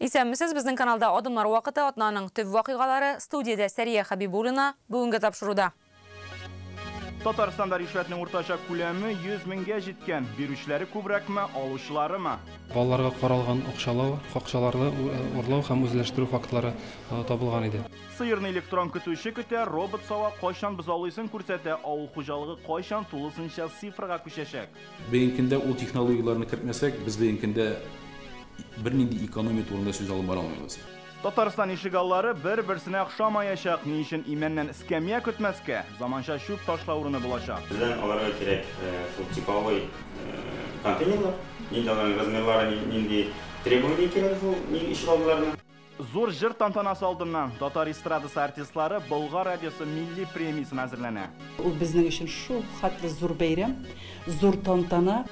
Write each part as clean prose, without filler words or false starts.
Исәнмесез, безнең каналда Адымнар вакыты, атнаның төп вакыйгалары. Студиядә Сәрия Хәбибуллина. Бүгенге тапшыруда. Татарстанда ришвәтнең уртача күләме 100 меңгә җиткән. Бирүчеләре күбрәкме, алучыларымы? Балаларга каралган акчалау, акчаларны урлау һәм үзләштерү фактлары табылган иде. Сыерны электрон көтүче көтә, робот сава, кайчан бозаулыйсын күрсәтә, авыл хуҗалыгы кайчан тулысынча цифрага күчәчәк. Бүгенге көндә ул технологияләрне кертмәсәк, без бүгенге көндә бернинди экономия турында сүз алып бара алмыйбыз. Татарстан ишегаллары бер-берсенә охшамаячак. Ни өчен имәннән эскәмия көтмәскә? Заманча чүп ташлау урыны булачак. Бездән аларга кирәк шул типовой контейнерлар, нинди аларның размерлары, нинди требования кирәк шул ишегалларына. Зур җыр тантанасы алдыннан татар эстрадасы артистлары Болгар радиосы милли премиясен әзерләнә. Ул безнең өчен шул хәтле зур бәйрәм, зур тантана.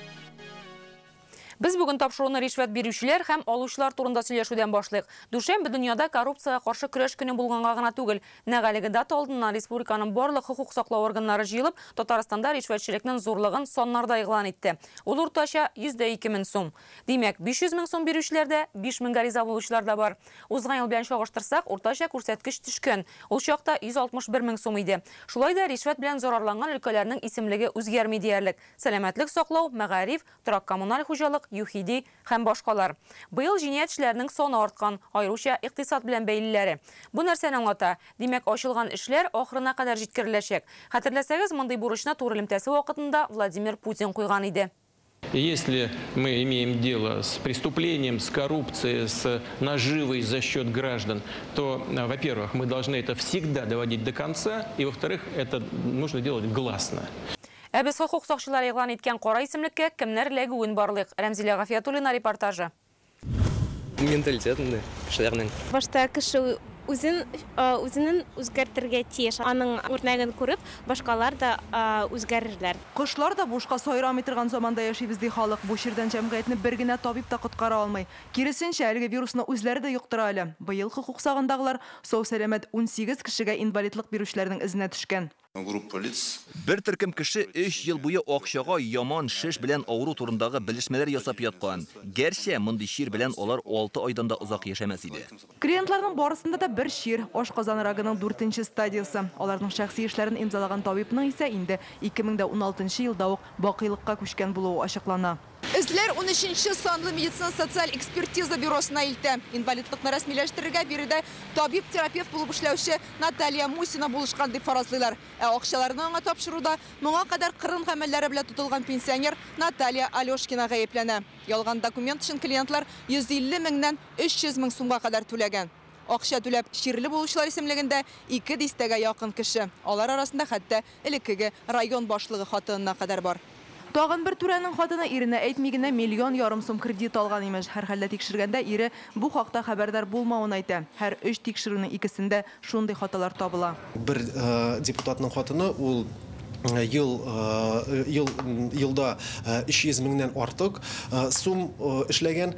Без бүген тапшыруны ришвәт бирүчеләр һәм алучылар турында сөйләшүдән башлыйк. Дүшәмбе дөньяда коррупциягә каршы көрәш көне булганга гына түгел. Нәкъ әлеге дата алдыннан республиканың барлык хокук саклау органнары җыелып, Татарстанда ришвәтчелекнең зурлыгын саннарда игълан итте. Ул уртача 102 мең сум. Димәк, 500 мең сум бирүчеләр дә, 5 меңгә риза булучылар да бар. Узган ел белән чагыштырсак, уртача күрсәткеч төшкән. Ул чакта 161 мең сум иде. Шулай да ришвәт белән зарарланган өлкәләрнең исемлеге үзгәрми диярлек. Сәламәтлек саклау, мәгариф, торак-коммуналь хуҗалык, ЮХИДИ һәм башкалар. Быел җинаять эшләренең саны арткан, аеруча икътисад белән бәйлеләре. Бу нәрсәне аңлата? Димәк, ачылган эшләр ахырына кадәр җиткереләчәк. Хәтерләсәгез, мондый бурычны туры элемтәсе вакытында Владимир Путин куйган иде. Если мы имеем дело с преступлением, с коррупцией, с наживой за счет граждан, то, во-первых, мы должны это всегда доводить до конца, и, во-вторых, это нужно делать гласно. Ә без хокук сакчылары игълан иткән кара исемлеккә кемнәр эләгүен барлыйк. Рәмзилә Гафиятуллина репортажы. Менталитет инде кешеләрнең. Башта кеше үзен үзенең үзгәртергә тиеш. Аның үрнәген күреп, башкалар да үзгәрерләр. Кошлар да бушка сайрамый торган заманда яшибез, ди халык. Бу чирдән җәмгыятьне бер генә табиб та коткара алмый. Киресенчә, әлеге вирусны үзләре дә йоктыра әле. Быел хокук сагындагылар сау-сәламәт 18 кешегә инвалидлык бирүчеләрнең эзенә төшкән. Группа лиц. Бер төркем кеше 3 ел буе акчага яман шеш белән авыру турындагы белешмәләр ясап яткан. Гәрчә мондый чир белән алар 6 айдан да озак яшәмәс иде. Клиентларның барысында да бер чир – ашказаны рагының 4нче стадиясе. Аларның шәхси эшләрен имзалаган табибның исә инде 2016 елда ук бакыйлыкка күчкән булуы ачыклана. Эзләр 13 санлы медицина социаль экспертиза бюросына илтә. Инвалидлыкны рәсмиләштерергә биредә табиб-терапевт булып эшләүче Наталья Мусина булышкан дип фаразлыйлар. Ә акчаларны аңа тапшыруда моңа кадәр кырын гамәлләре белән тотылган пенсионер Наталья Алешкина гаепләнә. Ялган документ өчен клиентлар 150 меңнән 300 мең сумга кадәр түләгән. Акча түләп чирле булучылар исемлегендә 2 дистәгә якын кеше. Алар арасында хәтта элеккеге район башлыгы хатынына кадәр бар. Тагын бер түрәнең хатыны иренә әйтми генә 1,5 миллион сум кредит алган имеш. Һәрхәлдә тикшергәндә ире бу хакта хәбәрдар булмавын әйтә. Һәр 3 тикшерүнең икесендә шундый хаталар табыла. Бер депутатның хатыны ул елда 300 меңнән артык сум эшләгән,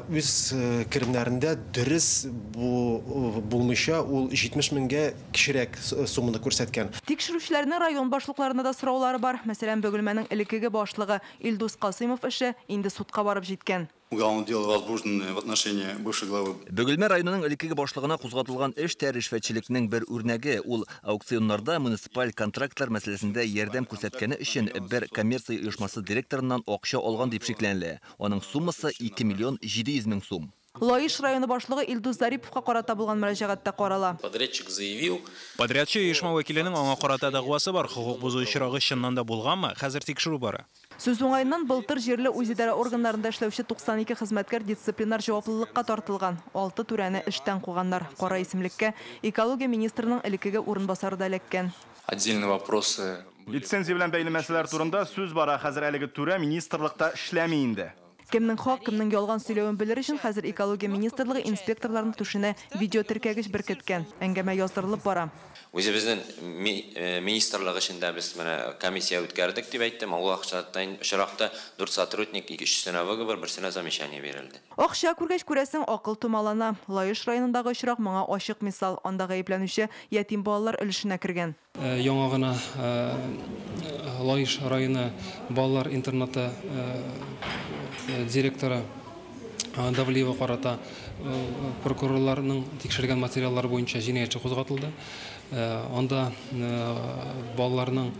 үз керемнәрендә дөрес булмыйча ул 70 меңгә кечерәк сумманы күрсәткән. Тикшерүчеләрнең район башлыкларына да сораулары бар. Мәсәлән, Бөгелмәнең элеккеге башлыгы Илдус Касыймов эше инде судка барып җиткән. Уголовное дело возбуждено в отношении бывшей главы. Бөгелмә районының элеккеге башлыгына кузгатылган эш тә ришвәтчелекнең бер үрнәге. Ул аукционнарда муниципаль контрактлар мәсьәләсендә ярдәм күрсәткәне өчен бер коммерция оешмасы директорыннан акча алган дип шикләнелә. Аның суммасы 2 700 000 сум. Лаеш районы башлыгы Илдус Зариповка карата булган мөрәҗәгатьтә карала. Подрядчик заявил. Подрядчы оешма вәкиленең аңа карата дәгъвасы бар. Хокук бозу очрагы чыннан да булганмы? Хәзер тикшерү бара. Сүз уңаеннан, былтыр җирле үзидарә органнарында эшләүче 92 хезмәткәр дисциплинар җаваплылыкка тартылган. 6 түрәне эштән куганнар. Кара исемлеккә экология министрының элеккеге урынбасары да эләккән. Отдельные вопросы. Лицензия белән бәйле мәсьәләләр турында сүз бара. Хәзер әлеге түрә министрлыкта эшләми инде. Кемнең хак, кемнең ялган сөйләвен белер өчен хәзер экология министрлыгы инспекторларының түшенә видеотеркәгеч беркеткән. Әңгәмә яздырылып бара. Үзебезнең министрлык эшендә без менә комиссия үткәрдек дип әйттем. Ул очракта 4 сотрудник, 2-сенә выговор, берсенә замечание бирелде. Акча күргәч күрәсең, акыл томалана. Лаеш районындагы очрак моңа ачык мисал. Анда гаепләнүче ятим балалар өлешенә кергән. Яңа гына Лаеш районы балалар интернаты директоры Давлиева карата прокурорларның тикшергән материаллары буенча җинаять эше кузгатылды. Анда балаларның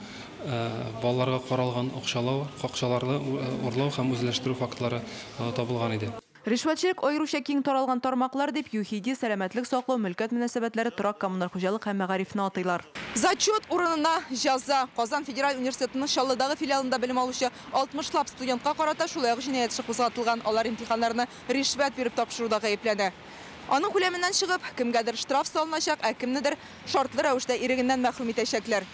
балаларга каралган акчалау, акчаларны урлау һәм үзләштерү фактлары табылган иде. Ришвәтчелек аеруча киң таралган тармаклар дип ЮХИДИ, сәламәтлек саклау, мөлкәт мөнәсәбәтләре, торак коммуналь хуҗалык һәм мәгарифне атыйлар. Зачет урынына җәза. Казан федераль университетының Чаллыдагы филиалында белем алучы 60лап студентка карата шулай ук җинаять эше кузгатылган. Алар имтиханнарны ришвәт биреп тапшыруда гаепләнә. Аның күләменнән чыгып, кемгәдер штраф салыначак, ә кемнедер шартлы рәвештә ирегеннән мәхрүм итәчәкләр.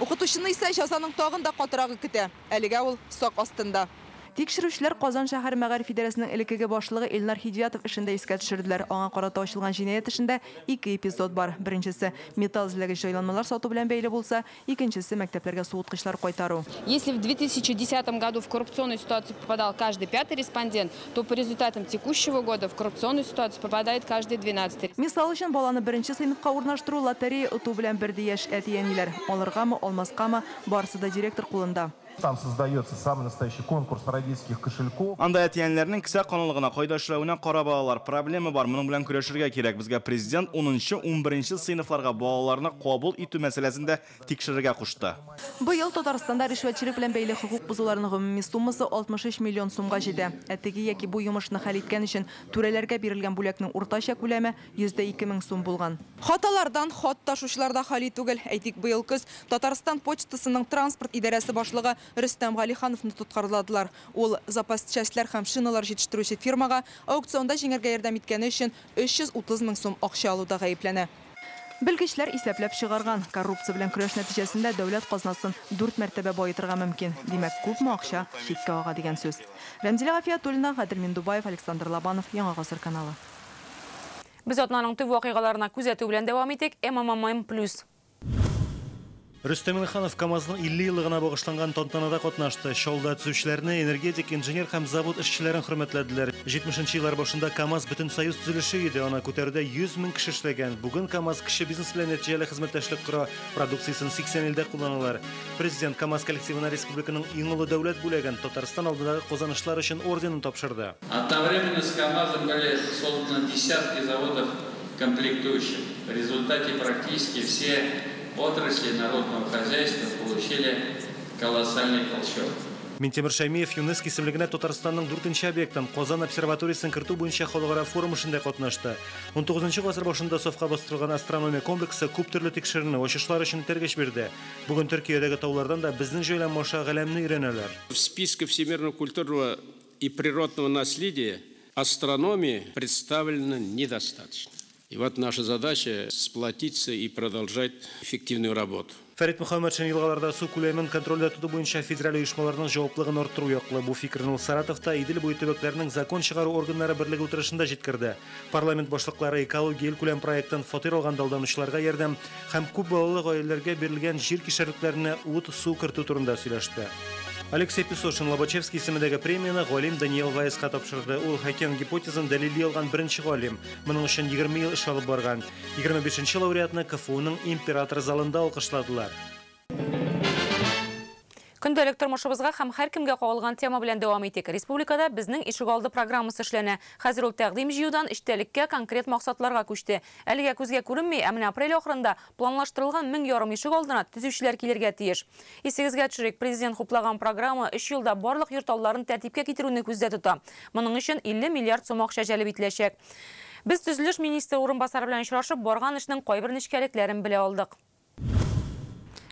Укытучыны исә җәзаның тагын да катырагы көтә. Әлегә ул сак астында. Тикшерүчеләр Казан шәһәр мәгариф идарәсенең элеккеге башлыгы Илнар Хидиятов эшен дә искә төшерделәр. Аңа карата ачылган җинаять эшендә ике эпизод бар. Беренчесе металл эзләгеч җайланмалар сату белән бәйле булса, икенчесе мәктәпләргә суыткычлар кайтару. Если в 2010 году в коррупционную ситуацию попадал каждый пятый респондент, то по результатам текущего года в коррупционную ситуацию попадает каждый 12-й. Мисал өчен, баланы беренче сыйныфка урнаштыру лотерея оту белән бер ди яшь әти-әниләр. Алыргамы, алмаскамы, барысы да директор кулында. Там создается самый настоящий конкурс родительских кошельков. Анда әти-әниләрнең кесә калынлыгына, кайда эшләвенә карап алалар. Проблема бар, моның белән көрәшергә кирәк. Безгә президент 10-11 сыйныфларга балаларны кабул итү мәсьәләсен дә тикшерергә кушты. Быел Татарстанда ришвәтчелек белән бәйле хокук бозуларның гомуми суммасы 63 миллион сумга җитә. Ә теге яки бу йомышны хәл иткән өчен түрәләргә бирелгән бүләкнең уртача күләме 102 мең сум булган. Хаталардан хат ташучылар да хали түгел. Әйтик, быел көз Татарстан почтасының транспорт идарәсе башлыгы Рөстәм Галихановны тоткарладылар. Ул запас частьләр һәм шиналар җитештерүче фирмага аукционда җиңәргә ярдәм иткәне өчен 330 мең сум акча алуда гаепләнә. Белгечләр исәпләп чыгарган, коррупция белән көрәш нәтиҗәсендә дәүләт казнасын 4 мәртәбә баетырга мөмкин. Димәк, күпме акча читкә ага дигән сүз. Рәмзилә Гафиятуллина, Гадел Миндубаев, Александр Лобанов, Яңа Гасыр каналы. Без атнаның төп вакыйгаларына күзәтү белән дәвам итик. МММ+. Рөстәм Миңнеханов КАМАЗның 50 еллыгына багышланган тантанада катнашты. Чаллыда төзүчеләрне, энергетик, инженер һәм завод эшчеләрен хөрмәтләделәр. 70 еллар башында КАМАЗ бөтен союз төзелеше иде. Аны күтәрүдә 100 мең кеше эшләгән. Бүген КАМАЗ кече бизнес белән нәтиҗәле хезмәттәшлек кора. Продукциясен 80 илдә кулланалар. Президент КАМАЗ коллективына республиканың иң олы дәүләт бүләген Татарстан алдындагы казанышлар өчен орденын тапшырды. Одновременно с КАМАЗом были созданы десятки заводов комплектующих. В результате практически все отрасли народного хозяйства получили колоссальный толчок. Минтимер Шаймиев ЮНЕСКО исемлегенә Татарстанның 4нче объектын Казан обсерваториясен кертү буенча халыкара форум эшендә катнашты. 19 гасыр башында сафка бастырылган астрономия комплексы күп төрле тикшеренү, ачышлар өчен этәргеч бирде. Бүген Төркиядәге таулардан да безнең җайланма аша галәмне өйрәнәләр. В списке всемирного культурного и природного наследия астрономии представлено недостаточно. И вот наша задача сплотиться и продолжать эффективную работу. Фәрит Мөхәммәтшин елгаларда су күләмен контрольдә тоту буенча федераль оешмаларның җаваплылыгын арттыру яклы. Бу фикерне ул Саратовта Идел буе төбәкләренең закон чыгару органнары берлеге утырышында җиткерде. Парламент башлыклары экология илкүләм проектын фатир алган алданучыларга ярдәм һәм күп балалы гаиләләргә бирелгән җир кишәрлекләренә ут, су кертү турында сөйләште. Алексей Песошин Лобачевский исемендәге премияне галим Даниил Вайска тапшырды. Ул Хокинг гипотезын дәлилли алган беренче галим. Моның өчен 20 ел эш алып барган. 25нче лауреатны КФУның Император залында алкышладылар. Көндәлек тормышыбызга һәм һәркемгә кагылган тема белән дәвам итик. Республикада безнең ишегалды программасы эшләнә. Хәзер ул тәкъдим җыюдан эчтәлеккә, конкрет максатларга күчте. Әлегә күзгә күренми, ә менә апрель ахырында планлаштырылган 1500 ишегалдына төзүчеләр килергә тиеш. Исегезгә төшерик, президент хуплаган программа 3 елда барлык йорт алларын тәртипкә китерүне күздә тота. Моның өчен 50 миллиард сум акча җәлеп ителәчәк. Без төзелеш министры урынбасары белән очрашып, барган эшнең кайбер нечкәлекләрен белә алдык.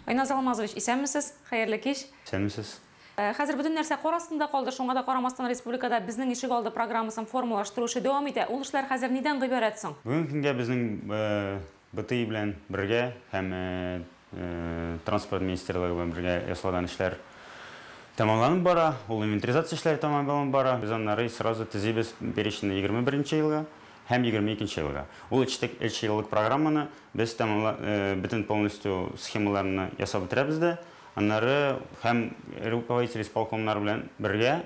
Айназ Алмазович, исәнмесез? Хәерле кич. Исәнмесез. Хәзер бөтен нәрсә кар астында калды, шуңа да карамастан республикада безнең ишегалды программасын формалаштыру эше дәвам итә. Ул эшләр хәзер нидән гыйбарәт соң? Бүгенге көнгә безнең БТИ белән бергә һәм транспорт министрлыгы белән бергә ясалган эшләр тәмамланып бара. Ул инвентаризация эшләре тәмамланып бара. Без аннары сразу төзибез переченьне 21 елга һәм 22 елга. Ул 3 еллык программаны без бөтен полностью схемаларны ясап бетерәбез дә. Аннары һәм руководитель исполкомнар белән бергә,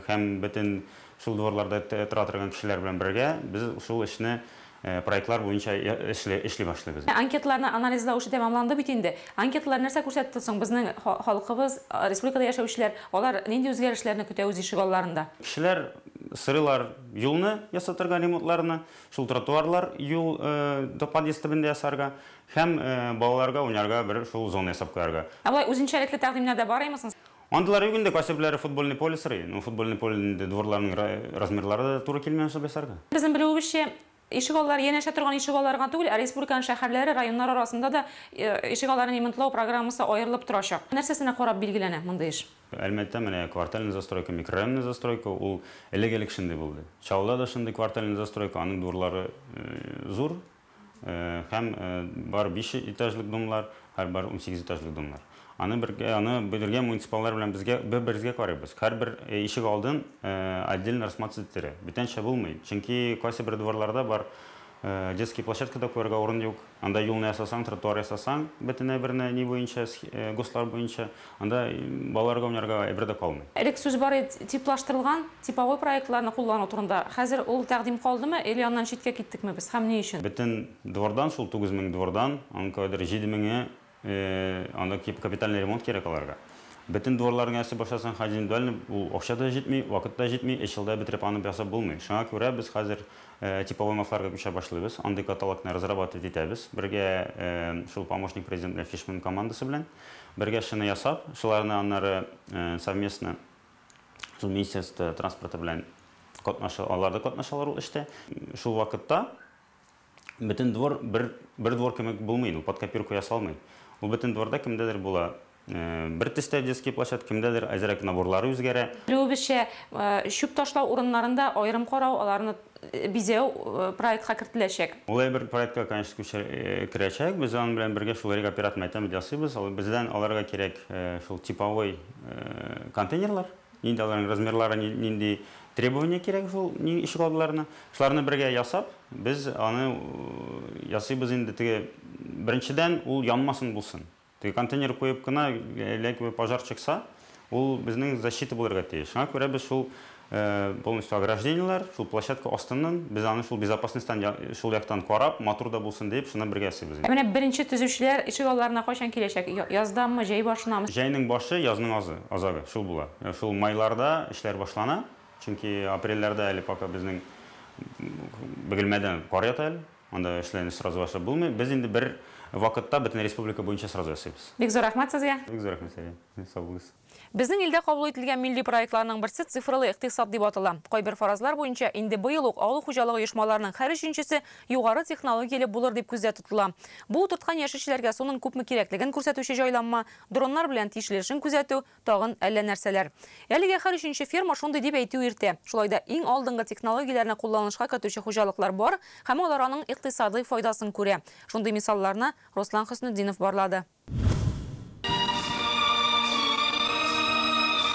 һәм бөтен шул дворларда тора торган кешеләр белән бергә без шул эшне проектлар буенча эшли башлыйбыз. Анкеталарны анализлау эше тәмамланды бит инде. Анкеталар нәрсә күрсәтте соң? Безнең халкыбыз, республикада яшәүчеләр, алар нинди үзгәрешләрне көтә үз ишегалларында? Кешеләр Сырыйлар юлны ясатырга, ремонтларны, шул тротуарлар юл подъезд төбендә ясарга һәм балаларга уйнарга бер шул зона ясап куярга. Ә болай үзенчәлекле тәкъдимнәр дә бар имесең? Андыйлар юк инде, кайсы берләре футбольный поле сорый. Ну, футбольный поле инде дворларның размерлары да туры килми аны ясарга. Безнең белүебезчә, ишек аллары янәшә торган ишек аллары гына түгел, ә республиканың шәһәрләре, районнар арасында да ишек алларын ремонтлау программасы аерылып торачак. Нәрсәсенә карап билгеләнә мондый эш? Әлмәттә менә квартальная застройка, микрорайонная застройка ул элек-элек шундый булды. Чаллыда да шундый квартальная застройка, аның дворлары зур һәм бар 5 этажлык домлар, һәм бар 18 этажлык домлар. Аны бергә муниципаллар белән безгә бер-беребезгә карыйбыз. Һәрбер ишек алдын отдельно рассматривать иттерә. Бүтәнчә булмый. Чөнки кайсы бер дворларда бар детский площадкада куярга урын юк. Анда юлны ясасаң, тротуар ясасаң, бөтенләй берне ни буенча, ГОСТлар буенча, анда балаларга уйнарга әйбер дә калмый. Элек сүз бар иде типлаштырылган типовой проектларны куллану турында. Хәзер ул тәкъдим калдымы, или аннан читкә киттекме без һәм ни өчен? Бөтен двордан, шул 9000 двордан, аның кадәр 7000-е анда капитальный ремонт кирәк аларга. Бөтен дворларны ясый башласаң, хәзер индивидуально ул акча да җитми, вакыт та җитми, өч елда бетереп аны ясап булмый. Шуңа күрә без хәзер типовой мафларга күчә башлыйбыз. Андый каталогны разрабатывать итәбез. Бергә шул помощник президент белән Фишман командасы белән бергә шуны ясап, шуларны аннары совместно шул министерство транспорты белән катнаша, алар да катнашалар ул эштә. Шул вакытта бөтен двор бер двор кебек булмый, ул под копирку ясалмый. Ул бөтен дворда кемдәдер була бер төстә детский площадка, кемдәдер әзрәк наборлары үзгәрә. Белүебезчә, чүп ташлау урыннарында аерым карау, аларны бизәү проектка кертеләчәк. Ул бер проектка, конечно, керәчәк. Без аның белән бергә шул регоперат мәйтәм ясыйбыз. Бездән аларга кирәк шул типовой контейнерлар, нинди аларның размерлары, нинди требования кирәк шул ишек алдыларына. Шуларны бергә ясап, без аны ясыйбыз инде теге беренчедән ул янмасын булсын. Теге контейнер куеп кына, ләкин пожар чыкса, ул безнең защита булырга тиеш. Шуңа күрә без шул полностью ограждениеләр, шул площадка астыннан без аны шул безопасностьтан шул яктан карап, матур да булсын дип, шуны бергә ясыйбыз. Ә менә беренче төзүчеләр ишек алларына кайчан киләчәк? Яздамы, җәй башынамы? Җәйнең башы, язның азагы шул була. Шул майларда эшләр башлана, чөнки апрельләрдә әле пока безнең Бөгелмәдән кар ята әле. Анда эшләрне сразу башлап булмый. Без инде бер вакытта бөтен республика буенча сразу ясыйбыз. Бик зур рәхмәт сезгә. Бик зур рәхмәт сезгә. Сау булыгыз. Безнең илдә кабул ителгән милли проектларның берсе цифрлы икътисад дип атала. Кайбер фаразлар буенча инде быел ук авыл хуҗалыгы оешмаларының һәр өченчесе югары технологияле булыр дип күздә тотыла. Бу утырткан яшелчәләргә суның күпме кирәклеген күрсәтүче җайланма, дроннар белән тишелешен күзәтү, тагын әллә нәрсәләр. Әлегә һәр өченче ферма шундый дип әйтү иртә. Шулай да иң алдынгы технологияләрне кулланышка кертүче хуҗалыклар бар һәм алар аның икътисадый файдасын күрә. Шундый мисалларны Руслан Хөснетдинов барлады.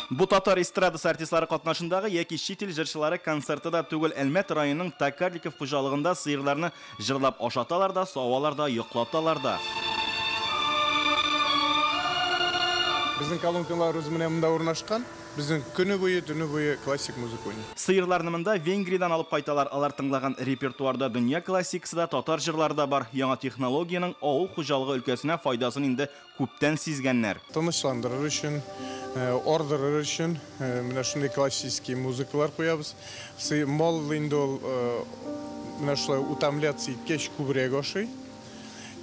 Бу татар эстрадасы артистлары катнашындагы яки чит ил җырчылары концерты да түгел. Әлмәт районының Токарликов хуҗалыгында сыерларны җырлап ашаталар да, савалар да, йоклаталар да. Безнең колонкаларыбыз менә монда урнашкан. Безнең көне буе, төне буе классик музыка уйный. Сыерларны монда Венгриядән алып кайталар. Алар тыңлаган репертуарда дөнья классикасы да, татар җырлары да бар. Яңа технологиянең авыл хуҗалыгы өлкәсенә файдасын инде күптән сизгәннәр. Тынычландырыр өчен, ардырыр өчен менә шундый классический музыкалар куябыз. Мал инде ул менә шулай утомляться иткәч күбрәк ашый.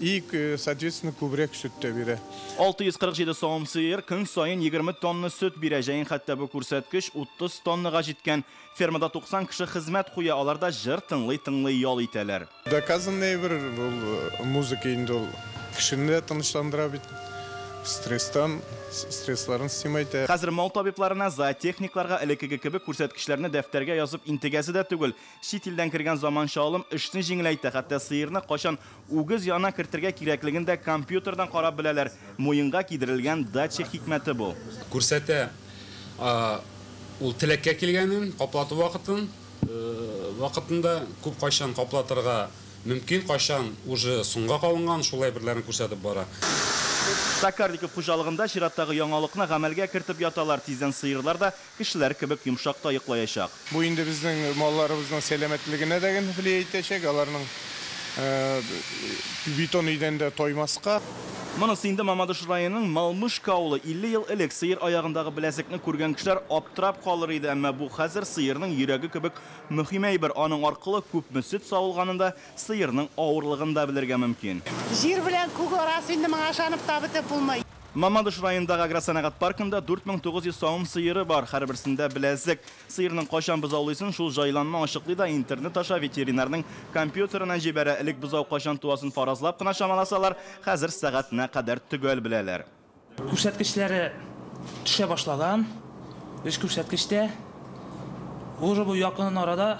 И, соответственно, күбрәк сөт тә бирә. 647 савым сыер көн саен 20 тонна сөт бирә. Җәен хәтта бу күрсәткеч 30 тоннага җиткән. Фермада 90 кеше хезмәт куя, алар да җыр тыңлый-тыңлый ял итәләр. Доказанный бер ул музыка инде ул кешене дә тынычландыра бит. Стресстан, стрессларын снимать. Хәзер мал табибларына, зоотехникларга элеккеге кебек күрсәткечләрне дәфтәргә язып интегәсе дә түгел. Чит илдән кергән заманча алым эшне җиңеләйтә, хәтта сыерны кайчан үгез янына кертергә кирәклеген дә компьютердан карап беләләр. Муенга кидерелгән датчик хикмәте бу. Күрсәтә ул теләккә килгәнен, каплату вакытын, вакытында күп кайчан каплатырга мөмкин, кайчан уже соңга калынган, шулай берләрен күрсәтеп бара. Токарликов хуҗалыгында чираттагы яңалыкны гамәлгә кертеп яталар. Тиздән сыерлар да кешеләр кебек йомшак та йоклаячак. Бу инде безнең малларыбызның сәламәтлегенә дә влиять итәчәк, аларның Бетон идәндә тоймаска. Монысы инде Мамадыш районының Малмышка авылы. 50 ел элек сыер аягындагы беләзекне күргән кешеләр аптырап калыр иде, әмма бу хәзер сыерның йөрәге кебек мөһим әйбер. Аның аркылы күпме сөт савылганын да, сыерның авырлыгын да белергә мөмкин. Җир белән күк арасы инде моңа ышанып та бетеп булмый. Мамадыш районындагы агросәнәгать паркында 4900 савым сыеры бар. Һәрберсендә беләзек. Сыерның кайчан бозаулыйсын шул җайланма ачыклый да интернет аша ветеринарның компьютерына җибәрә. Элек бозау кайчан туасын фаразлап кына чамаласалар, хәзер сәгатенә кадәр төгәл беләләр. Күрсәткечләре төшә башлаган. Өч күрсәткечтә. Уже бу якын арада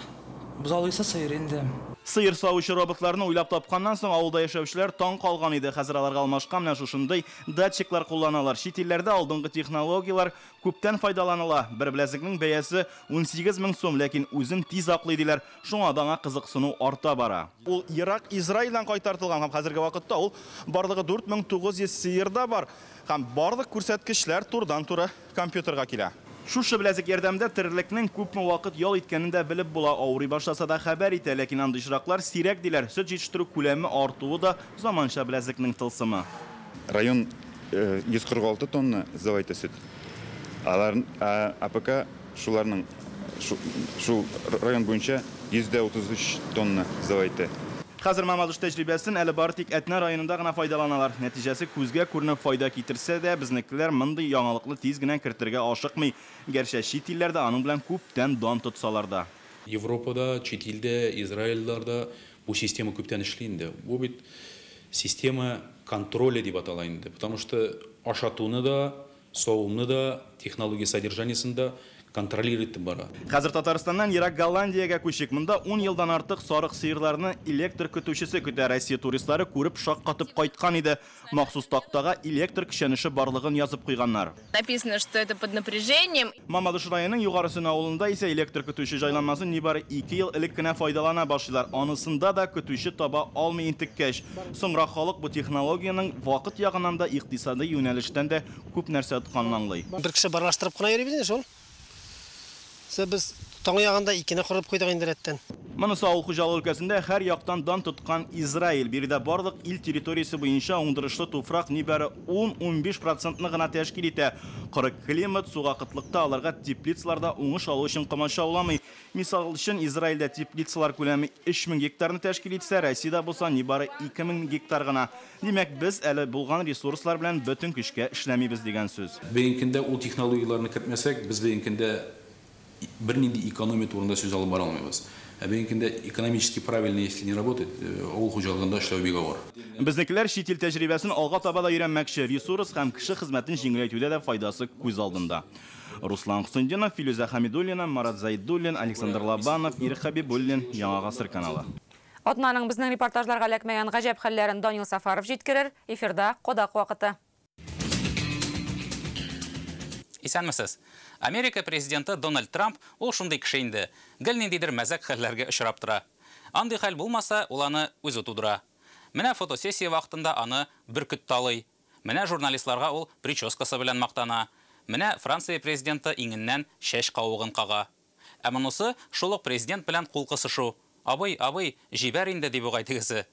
бозаулыйсы сыер инде. Сыер савучы роботларны уйлап тапканнан соң авылда яшәүчеләр таң калган иде. Хәзер аларга алмашка менә шушындый датчиклар кулланалар. Чит илләрдә алдынгы технологияләр күптән файдаланыла. Бер беләзекнең бәясе 18 мең сум, ләкин үзен тиз аклый диләр. Шуңа да аңа кызыксыну арта бара. Ул Ирак, Израильдән кайтартылган һәм хәзерге вакытта ул барлыгы 4900 сыерда бар һәм барлык күрсәткечләр турыдан-туры компьютерга килә. Шушы беләзек ярдәмендә терлекнең күпме вакыт ял иткәнен дә белеп була. Авырый башласа да хәбәр итә, ләкин андый очраклар сирәк диләр. Сөт җитештерү күләме артуы да заманча беләзекнең тылсымы. Район 146 тонна сдавайте сөт. Алар АПК шуларның шул район буенча 133 тонна сдавайте. Хәзер Мамадыш тәҗрибәсен әле бары тик Әтнә районында гына файдаланалар. Нәтиҗәсе күзгә күренеп файда китерсә дә, безнекеләр мондый яңалыкны тиз генә кертергә ашыкмый. Гәрчә чит илләрдә аның белән күптән дан тотсалар да. Европада, чит илдә, Израильләрдә бу система күптән эшли инде. Бу бит система контроля дип атала инде. Потому что ашатуны да, савымны да, технология содержаниесен да контролировать бара. Хәзер Татарстаннан ерак Голландиягә күчик. Монда 10 елдан артык сарык сыерларны электр көтүчесе көтә. Россия туристлары күреп шаккатып кайткан иде. Махсус тактага электр көчәнеше барлыгын язып куйганнар. Написано, что это под напряжением. Мамадыш районының Югары Сөн авылында исә электр көтүче җайланмасын нибары 2 ел элек кенә файдалана башлыйлар. Анысында да көтүче таба алмый интеккәч. Соңрак халык бу технологиянең вакыт ягыннан да, икътисади юнәлештән дә күп нәрсә отканын аңлый. Бер кеше барлаштырып кына йөрибез инде шул. Без таң ягында икене корып куйдык инде рәттән. Монысы авыл хуҗалыгы өлкәсендә һәр яктан дан тоткан Израиль. Биредә барлык ил территориясе буенча уңдырышлы туфрак нибары 10-15%-ны гына тәшкил итә. Коры климат, суга кытлыкта аларга теплицаларда уңыш алу өчен комачауламый. Мисал өчен, Израильдә теплицалар күләме 3000 гектарны тәшкил итсә, Россиядә булса нибары 2000 гектар гына. Димәк, без әле булган ресурслар белән бөтен көчкә эшләмибез дигән сүз. Бүгенге көндә ул технологияләрне кертмәсәк, без бүгенге көндә бернинди экономия турында сүз алып бара алмыйбыз. Ә бүгенге көндә экономически правильно, если не работает, авыл хуҗалыгында эшләү бик авыр. Безнекеләр чит ил тәҗрибәсен алга таба да өйрәнмәкче. Ресурс һәм кеше хезмәтен җиңеләйтүдә дә файдасы күз алдында. Руслан Хусендинов, Филүзә Хамидуллина, Марат Зайдуллин, Александр Лобанов, Ирек Хабибуллин, Яңа Гасыр каналы. Атнаның безнең репортажларга эләкмәгән гаҗәп хәлләрен Данил Сафаров җиткерер. Эфирда кодак вакыты. Исәнмесез. Америка президенты Дональд Трамп ул шундый кеше инде. Гел ниндидер мәзәк хәлләргә очрап тора. Андый хәл булмаса, ул аны үзе тудыра. Менә фотосессия вакытында аны бөркет талый. Менә журналистларга ул прическасы белән мактана. Менә Франция президенты иңеннән чәч кавыгын кага. Ә монысы шул ук президент белән кул кысышу. Абый, абый, җибәр инде дип угай тегесе.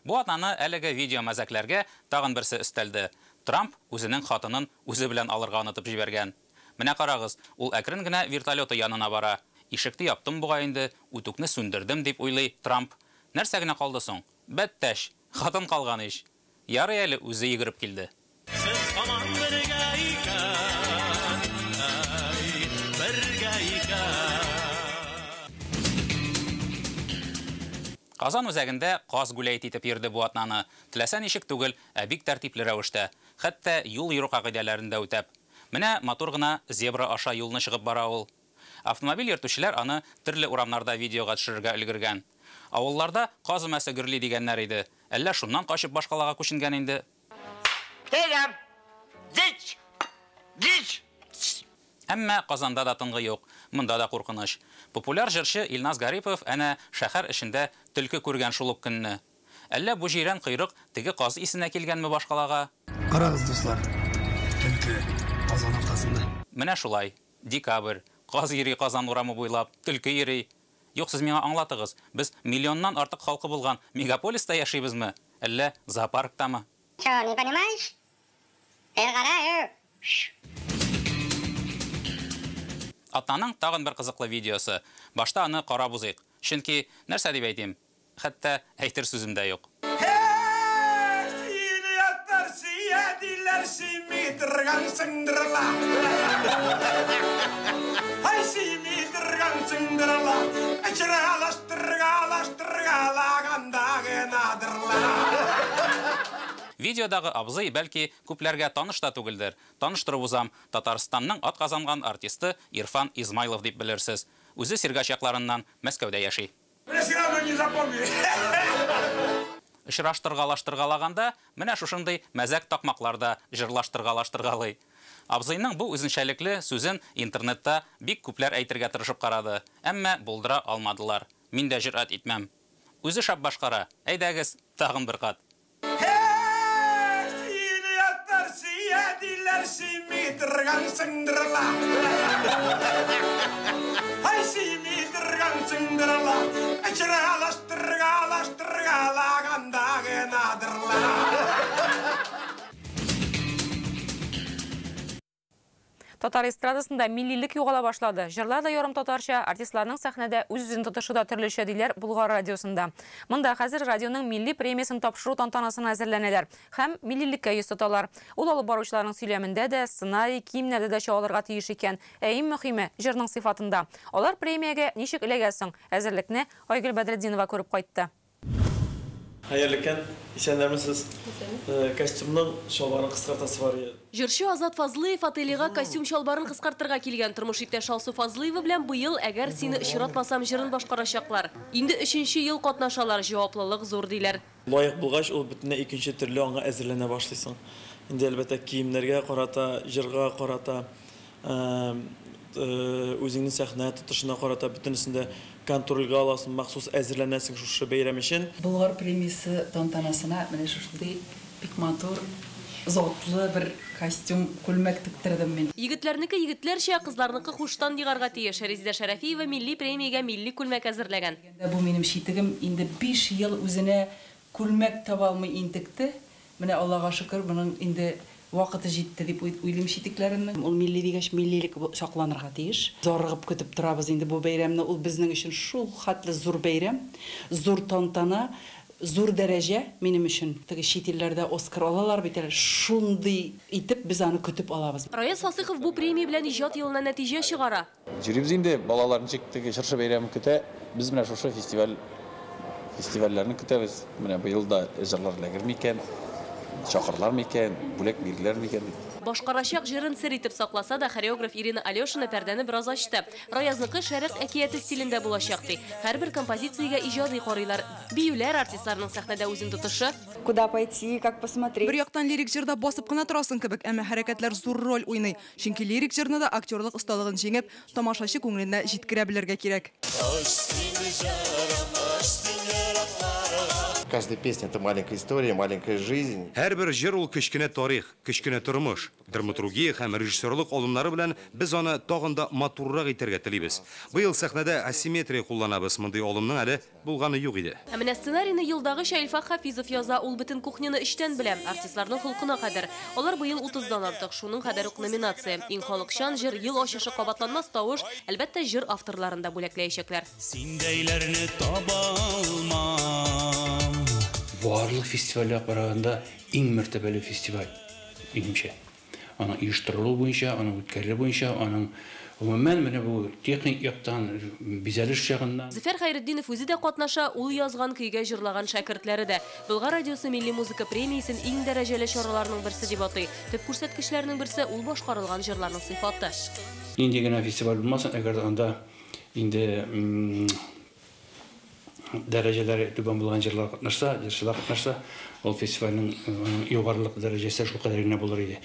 Бу атнаны әлеге видео мәзәкләргә тагын берсе өстәлде. Трамп үзенең хатынын үзе белән алырга онытып җибәргән. Менә карагыз, ул әкрен генә вертолеты янына бара. Ишекне яптым бугай инде, үтүкне сүндердем дип уйлый Трамп. Нәрсә генә калды соң? Бәттәш, хатын калган ич. Ярый әле үзе йөгереп килде. Казан үзәгендә каз гүләйт итеп йөрде бу атнаны. Теләсә ничек түгел, ә бик тәртипле рәвештә. Хәтта юл йөрү кагыйдәләрен дә үтәп. Менә матур гына зебра аша юлны чыгып бара ул. Автомобиль йөртүчеләр аны төрле урамнарда видеога төшерергә өлгергән. Авылларда каз өмәсе гөрли дигәннәр иде. Әллә шуннан качып башкалага күченгән инде. Әмма Казанда да тынгы юк, монда да куркыныч. Популяр җырчы Илназ Гарипов әнә шәһәр эчендә төлке күргән шул ук көнне. Әллә бу җирән койрык теге каз исенә килгәнме башкалага? Карагыз, дуслар, төлке Казан уртасында. Менә шулай. Декабрь. Каз йөри Казан урамы буйлап, төлке йөри. Юк, сез миңа аңлатыгыз, без миллионнан артык халкы булган мегаполиста яшибезме, әллә зоопарктамы? Чё, не понимаешь? Эй, кара, Атнаның тагын бер кызыклы видеосы. Башта аны карап узыйк. Чөнки нәрсә дип әйтим? Хәтта әйтер сүзем дә юк. Сине ятлар сөя диләр, сөйми торгансыңдыр ла. Ай, сөйми торгансыңдыр ла. Очралаштыргалаштыргалаганда гынадыр ла. Видеодагы абзый бәлки күпләргә таныш та түгелдер. Таныштырып узам, Татарстанның атказанган артисты Ирфан Измайлов дип белерсез. Үзе Сергач якларыннан, Мәскәүдә яши. Все равно не запомнили. Очраштыргалаштыргалаганда менә шушындый мәзәк такмаклар да җырлаштыргалаштыргалый. Абзыйның бу үзенчәлекле сүзен интернетта бик күпләр әйтергә тырышып карады, әмма булдыра алмадылар. Мин дә җөрьәт итмәм. Үзе шәп башкара. Әйдәгез, тагын бер кат. Сине ятлар сөя диләр, сөйми торгансыңдыр ла. Ай, сөйми торгансыңдыр ла. Очралаштыргалаштыргалаганда гынадыр ла. Татар эстрадасында миллилек югала башлады. Җырлар да ярым татарча, артистларның сәхнәдә үз-үзен тотышы да төрлечә, диләр Болгар радиосында. Монда хәзер радионың милли премиясен тапшыру тантанасына әзерләнәләр һәм миллилеккә йөз тоталар. Ул алып баручыларның сөйләмендә дә, сценарий, киемнәрдә дә чагылырга тиеш икән. Ә иң мөһиме җырның сыйфатында. Алар премиягә ничек эләгә соң? Әзерлекне Айгөл Бәдретдинова күреп кайтты. Хәерле көн, исәннәрмесез? Костюмның чалбарын кыскартасы бар иде. Җырчы Азат Фазлыев ательега костюм чалбарын кыскартырга килгән. Тормыш иптәше Алсу Фазлыева белән быел «Әгәр сине очратмасам» җырын башкарачаклар. Инде 3нче ел катнашалар, җаваплылык зур диләр. Лаек булгач, ул бөтенләй икенче төрле аңа әзерләнә башлыйсың. Инде әлбәттә киемнәргә карата, җырга карата, үзеңнең сәхнә тотышына карата бөтенесен дә контрольгә аласың, махсус әзерләнәсең шушы бәйрәм өчен. Болгар премиясе тантанасына менә шушындый бик матур, затлы бер костюм, күлмәк тектердем мин. Егетләрнеке егетләрчә, кызларныкы хуштан егарга тиеш. Резидә Шәрәфиева милли премиягә милли күлмәк әзерләгән. Бу минем читегем инде 5 ел үзенә күлмәк таба алмый интекте. Менә Аллага шөкер, моның инде вакыты җитте дип уйлыйм читекләремнең. Ул милли дигәч, миллилек сакланырга тиеш. Зарыгып көтеп торабыз инде бу бәйрәмне. Ул безнең өчен шул хәтле зур бәйрәм, зур тантана, зур дәрәҗә минем өчен. Теге чит илләрдә Оскар алалар бит әле, шундый итеп без аны көтеп алабыз. Раяз Фасыйхов бу премия белән иҗат елына нәтиҗә чыгара. Йөрибез инде, балалар ничек теге чыршы бәйрәмен көтә, без менә шушы фестивальләрне көтәбез. Менә быел да җырлар эләгер микән, чакырырлар микән, бүләк бирерләр микән дип. Башкарачак җырын сер итеп сакласа да, хореограф Ирина Алешина пәрдәне бераз ачты. Раязныкы шәрык әкияте стилендә булачак ди. Һәрбер композициягә иҗади карыйлар. Биюләр, артистларның сәхнәдә үзен тотышы. Куда пойти, как посмотреть? Бер яктан лирик җырда басып кына торасың кебек, әмма хәрәкәтләр зур роль уйный. Чөнки лирик җырны да актерлык осталыгын җиңеп, тамашачы күңеленә җиткерә белергә кирәк. Каждая песня — это маленькая история, маленькая жизнь. Һәрбер җыр ул кечкенә тарих, кечкенә тормыш. Драматургия һәм режиссерлык алымнары белән без аны тагын да матуррак итәргә телибез. Быел сәхнәдә асимметрия кулланабыз. Мондый алымның әле булганы юк иде. Ә менә сценарийны елдагыча Илфак Хафизов яза. Ул бөтен кухняны эчтән белә. Артистларның холкына кадәр. Алар быел 30-дан артык. Шуның кадәр үк номинация. Иң халыкчан җыр, ел ачышы, кабатланмас тавыш, әлбәттә, җыр авторларын да бүләкләячәкләр. Синдәйләрне таба алмам. Барлык фестивальгә караганда иң мәртәбәле фестиваль, минемчә. Аның оештырылуы буенча, аның үткәрелүе буенча, аның гомумән менә бу техник яктан, бизәлеш ягыннан. Зөфәр Хәйретдинов үзе дә катнаша, ул язган көйгә җырлаган шәкертләре дә. Болгар радиосы милли музыка премиясен иң дәрәҗәле чараларның берсе дип атый. Төп күрсәткечләрнең берсе ул башкарылган җырларның сыйфаты. Нинди генә фестиваль булмасын, әгәр дә анда инде дәрәҗәләре түбән булган җырлар катнашса, җырчылар катнашса, ул фестивальнең югарылык дәрәҗәсе шул кадәр генә булыр иде.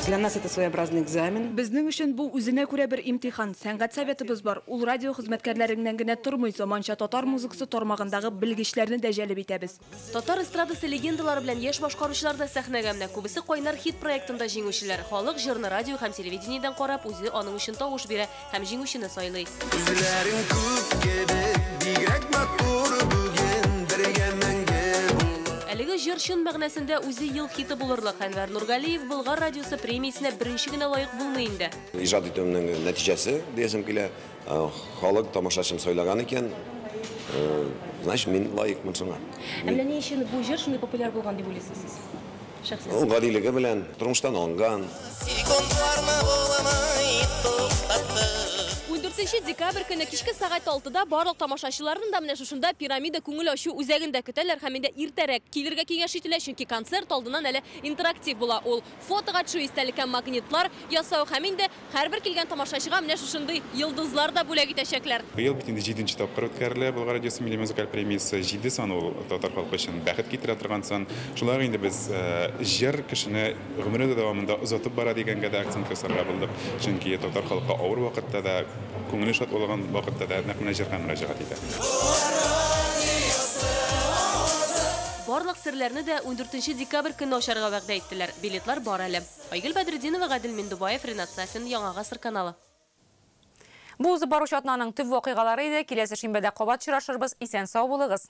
Для нас это своеобразный экзамен. Безнең өчен бу үзенә күрә бер имтихан. Сәнгать советыбыз бар. Ул радио хезмәткәрләреннән генә тормый, заманча татар музыкасы тармагындагы белгечләрне дә җәлеп итәбез. Татар эстрадасы легендалары белән яшь башкаручылар да сәхнәгә менә. Күбесе Кайнар хит проектында җиңүчеләр. Халык җырны радио һәм телевидениедән карап, үзе аның өчен тавыш бирә һәм җиңүчене сайлый. Күзләрең күк кебек, бигрәк матур бүген бергә мәңге. Әлеге җыр чын мәгънәсендә үзе ел хиты булырлык. Әнвәр Нургалиев Болгар радиосы премиясенә беренче генә лаек булмый инде. Иҗат итүемнең нәтиҗәсе диясем килә. Халык тамашачым сайлаган икән, значит, мин лаекмын шуңа. Ә менә ни өчен бу җыр шундый популяр булган дип уйлыйсыз сез? Шәхсән. Ул гадилеге белән тормыштан алынган. Секундларны буламый туктатып. 14 декабрь көне кичке сәгать 6-да барлык тамашачыларны да менә шушында Пирамида күңел ачу үзәгендә көтәләр һәм инде иртәрәк килергә киңәш ителә, чөнки концерт алдыннан әле интерактив була. Ул фотога төшү, истәлеккә магнитлар ясау һәм инде һәрбер килгән тамашачыга менә шушындый йолдызлар да бүләк итәчәкләр. Быел бит инде 7нче тапкыр үткәрелә Болгар радиосы милли музыкаль премиясе. 7 сан ул татар халкы өчен бәхет китерә торган сан. Шулай инде без җыр кешене гомере дәвамында озатып бара дигәнгә дә акцент ясарга булдык. Чөнки татар халкы авыр вакытта да, күңеле шат булган вакытта да нәкъ менә җырга мөрәҗәгать итә. Барлык серләрне дә 14 декабрь көнне ачарга вәгъдә иттеләр. Билетлар бар әле. Айгөл Бәдретдинова, Гадел Миндубаев, Ринат Сафин, Яңа Гасыр каналы. Бу узып баручы атнаның төп вакыйгалары иде. Киләсе шимбәдә кабат очрашырбыз. Исән сау булыгыз.